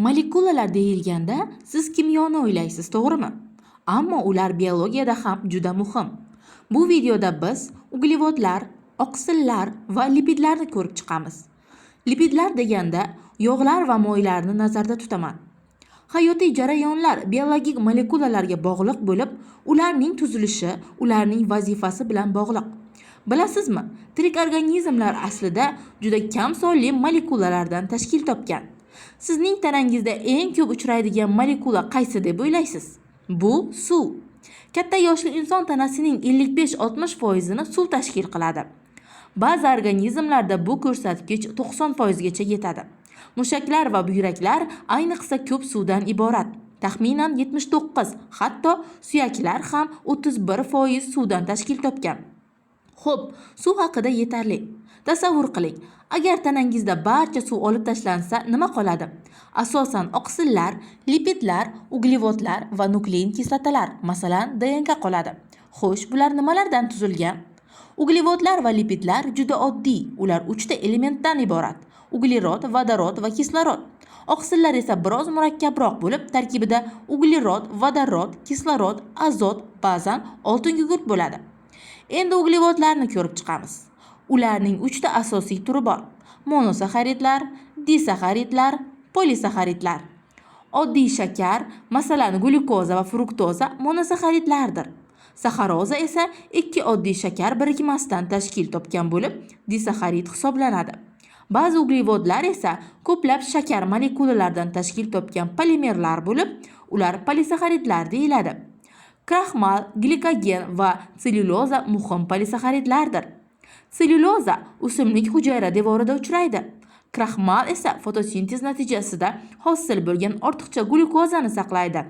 Molekulalar deyilganda siz kimyoni o'ylaysiz, to'g'rimi? Ammo ular biologiyada ham juda muhim. Bu videoda biz uglevodlar, oqsillar va lipidlarni ko'rib chiqamiz. Lipidlar deganda yog'lar va moylarni nazarda tutaman. Hayotiy jarayonlar biologik molekulalarga bog'liq bo'lib, ularning tuzilishi ularning vazifasi bilan bog'liq. Bilasizmi, tirik organizmlar aslida juda kam sonli molekulalardan tashkil topgan. Sizning tanangizda eng ko'p uchraydigan molekula qaysi deb o'ylaysiz? Bu suv. Katta yoshli inson tanasining 55-60%ini suv tashkil qiladi. Ba'zi organizmlarda bu ko'rsatkich 90% gacha yetadi. Mushaklar va buyraklar ayniqsa ko'p suvdan iborat. Taxminan 79, hatto suyaklar ham 31% suvdan tashkil topgan. Xo'p, suv haqida yetarli. Tasavvur qiling, agar tanangizda barcha suv olib tashlansa, nima qoladi? Asosan oqsillar, lipidlar, uglevodlar va nuklein kislotalar, masalan, DNK qoladi. Xo'sh, bular nimalardan tuzilgan? Uglevodlar va lipidlar juda oddiy, ular 3 ta elementdan iborat: uglerod, vodorod va kislorod. Oqsillar esa biroz murakkabroq bo'lib, tarkibida uglerod, vodorod, kislorod, azot, ba'zan oltingugurt bo'ladi. Endi uglevodlarni ko'rib chiqamiz. Ularning 3 ta asosiy turi bor: monosaxaridlar, disaxaridlar, polisaxaridlar. Oddiy shakar, masalan, glyukoza va fruktoza monosaxaridlardir. Saxaroza esa ikki oddiy shakar birikmasidan tashkil topgan bo'lib, disaxarid hisoblanadi. Ba'zi uglevodlar esa ko'plab shakar molekulalaridan tashkil topgan polimerlar bo'lib, ular polisaxaridlar deyiladi. Kraxmal, glikogen va sellyuloza muhim polisaxaridlardir. Sellyuloza o'simlik hujayra devorida uchraydi. Kraxmal esa fotosintez natijasida hosil bo'lgan ortiqcha glyukozani saqlaydi.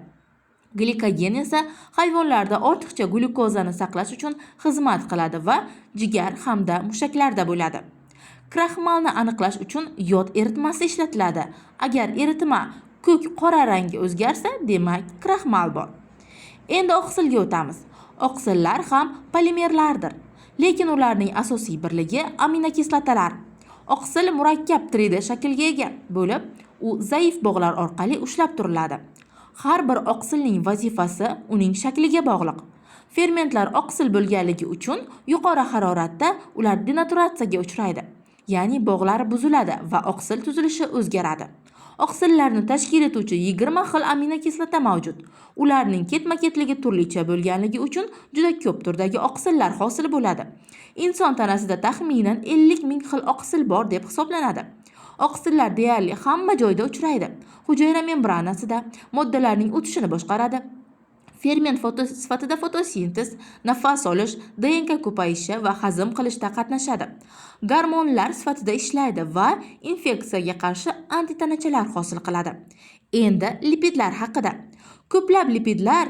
Glikogen esa hayvonlarda ortiqcha glyukozani saqlash uchun xizmat qiladi va jigar hamda mushaklarda bo'ladi. Kraxmalni aniqlash uchun yod eritmasi ishlatiladi. Agar eritma ko'k qora rangga o'zgarsa, demak kraxmal bor. Endi oqsilga o'tamiz. Oqsillar ham polimerlardir, lekin ularning asosiy birligi aminokislotalar. Oqsil murakkab 3D shaklga ega bo'lib, u zaif bog'lar orqali ushlab turiladi. Har bir oqsilning vazifasi uning shakliga bog'liq. Fermentlar oqsil bo'lganligi uchun yuqori haroratda ular denaturatsiyaga uchraydi. Ya'ni bog'lar buziladi va oqsil tuzilishi o'zgaradi. Oqsillarni tashkil etuvchi 20 xil aminokislota mavjud. Ularning ketma-ketligi turlicha bo'lganligi uchun juda ko'p turdagi oqsillar hosil bo'ladi. Inson tanasida taxminan 50 ming xil oqsil bor deb hisoblanadi. Oqsillar deyarli hamma joyda uchraydi. Hujayra membranasida moddalarning o'tishini boshqaradi. Ferment sifatida fotosintez, nafas olish, DNK ko'payishi va hazm qilishda qatnashadi. Gormonlar sifatida ishlaydi va infeksiyaga qarshi antitanachalar hosil qiladi. Endi lipidlar haqida. Ko'plab lipidlar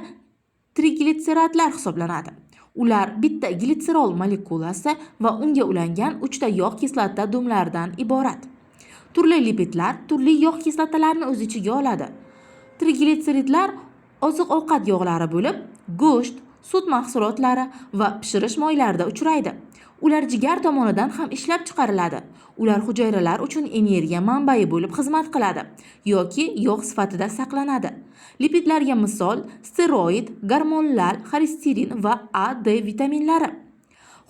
triglitseradlar hisoblanadi. Ular bitta glitserol molekulasi va unga ulangan 3 ta yog' kislota dumlaridan iborat. Turli lipidlar turli yog' kislotalarni o'z ichiga oladi. Triglitseridlar oziq-ovqat yog'lari bo'lib, go'sht, sut mahsulotlari va pishirish moylarida uchraydi. Ular jigar tomonidan ham ishlab chiqariladi. Ular hujayralar uchun energiya manbai bo'lib xizmat qiladi yoki yog' sifatida saqlanadi. Lipidlarga misol steroid, gormonlar, xolesterin va A, D vitaminlari.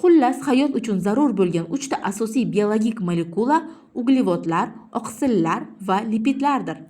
Xullas, hayot uchun zarur bo'lgan 3 ta asosiy biologik molekula uglevodlar, oqsillar va lipidlardir.